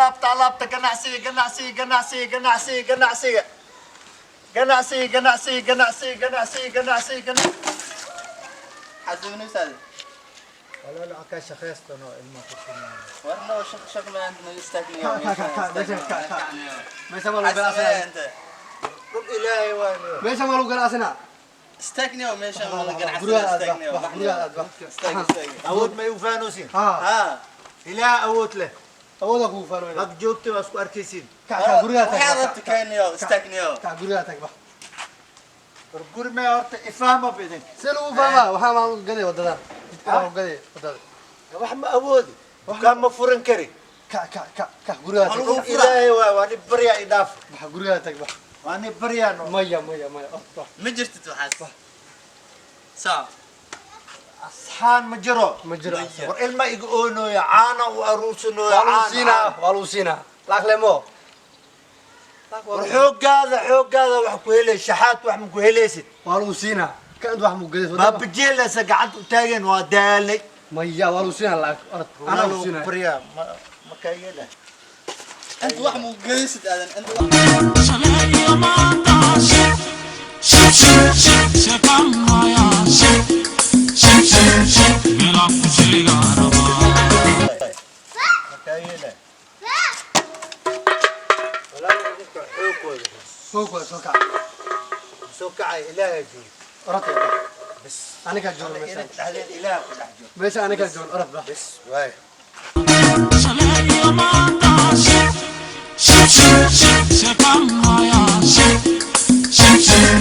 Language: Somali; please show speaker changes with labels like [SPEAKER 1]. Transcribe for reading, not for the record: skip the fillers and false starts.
[SPEAKER 1] Alaabta, alaabta ganacsiga, ganacsiga, ganacsiga, ganacsiga, ganacsiga, ganacsiga, ganacsiga, ganacsiga, ganacsiga, ganacsiga, ganacsiga.
[SPEAKER 2] Xasuusinaysaade.
[SPEAKER 1] Walaal, waxaa kaa shaqaystano ilma ku sinaa.
[SPEAKER 2] Warno, shaq shaq ma عندنا. Istaagniyo.
[SPEAKER 3] Ka, ka, ka, meesha, ka, ka. Meesha ma lagu ganacsanaa?
[SPEAKER 2] Inta
[SPEAKER 1] Dhul Ilaahay waaniyo.
[SPEAKER 3] Meesha ma lagu ganacsanaa?
[SPEAKER 2] Istaagniyo, meesha ma la
[SPEAKER 3] Guriga
[SPEAKER 2] ganacsana.
[SPEAKER 3] aad
[SPEAKER 2] Istaagniyo.
[SPEAKER 3] bax, guriga aad bax.
[SPEAKER 2] Istaag, istaag.
[SPEAKER 1] Awood may u faanoosin?
[SPEAKER 3] Ha.
[SPEAKER 2] Ha.
[SPEAKER 1] Ilaah awood leh.
[SPEAKER 3] Awooda kugu faanooyna.
[SPEAKER 1] Rag joogta waa isku arkaysiin.
[SPEAKER 3] Ka, ka, guriga tag.
[SPEAKER 2] Waxaad rabta keeniyo, istaagniyo.
[SPEAKER 3] Ka, guriga tag, bax.
[SPEAKER 1] War guri may horta ifaahma idin.
[SPEAKER 3] See lagu fahmaa? Waxaa maan gaday wadadan, jidka maan gaday wadada.
[SPEAKER 1] Wax ma awoodi, dukaan ma furan kari.
[SPEAKER 3] Ka, ka, ka, ka, guriga tag.
[SPEAKER 1] Dhul Ilaahay waay, waa ni baryaa, idhaaf.
[SPEAKER 3] Bax, guriga tag, bax.
[SPEAKER 1] Waa ni baryaa no.
[SPEAKER 3] Maya, maya, maya, oh, bax.
[SPEAKER 2] Ma jirtid waxaas saa.
[SPEAKER 1] Asxaan ma jiro.
[SPEAKER 3] Ma jiro.
[SPEAKER 1] War ilma iga oonooya, caana u aruursanooya.
[SPEAKER 3] Waa lagu
[SPEAKER 1] Caana.
[SPEAKER 3] siinaa, waa lagu siinaa lacag lemo.
[SPEAKER 1] War xooggaada, xooggaada wax ku helay, shaxaad wax ma ku helaysid.
[SPEAKER 3] Waa lagu siinaa ka int wax mu gaday.
[SPEAKER 1] Baabajeelasa gacanta u taageen, waa daalay.
[SPEAKER 3] Maya, waa lagu siinaa lacag, orod, anaa lagu siinaa.
[SPEAKER 1] Baryaa ma ma kaa yeela.
[SPEAKER 2] Inta wax mu geysid aadan inta wax.
[SPEAKER 4] Shalay maanta shib shib shib shib sheekamaya shib shib shib shib meelaan ku sheegaa rabaa.
[SPEAKER 1] Ma kaa yeela. Walaal, idinka xoogooda.
[SPEAKER 3] Soo koo, soo kac.
[SPEAKER 1] Soo kacay, Ilaahay joogo.
[SPEAKER 3] Orod, bax.
[SPEAKER 1] Bas.
[SPEAKER 3] Anigaa joogo meesha.
[SPEAKER 1] Idinka dhexdeed Ilaah ku dhex joogo.
[SPEAKER 3] Meesha anigaa joogo, orod, bax.
[SPEAKER 1] Bas waay.
[SPEAKER 4] Shalay maanta shib shib shib shib sheekamaya shib.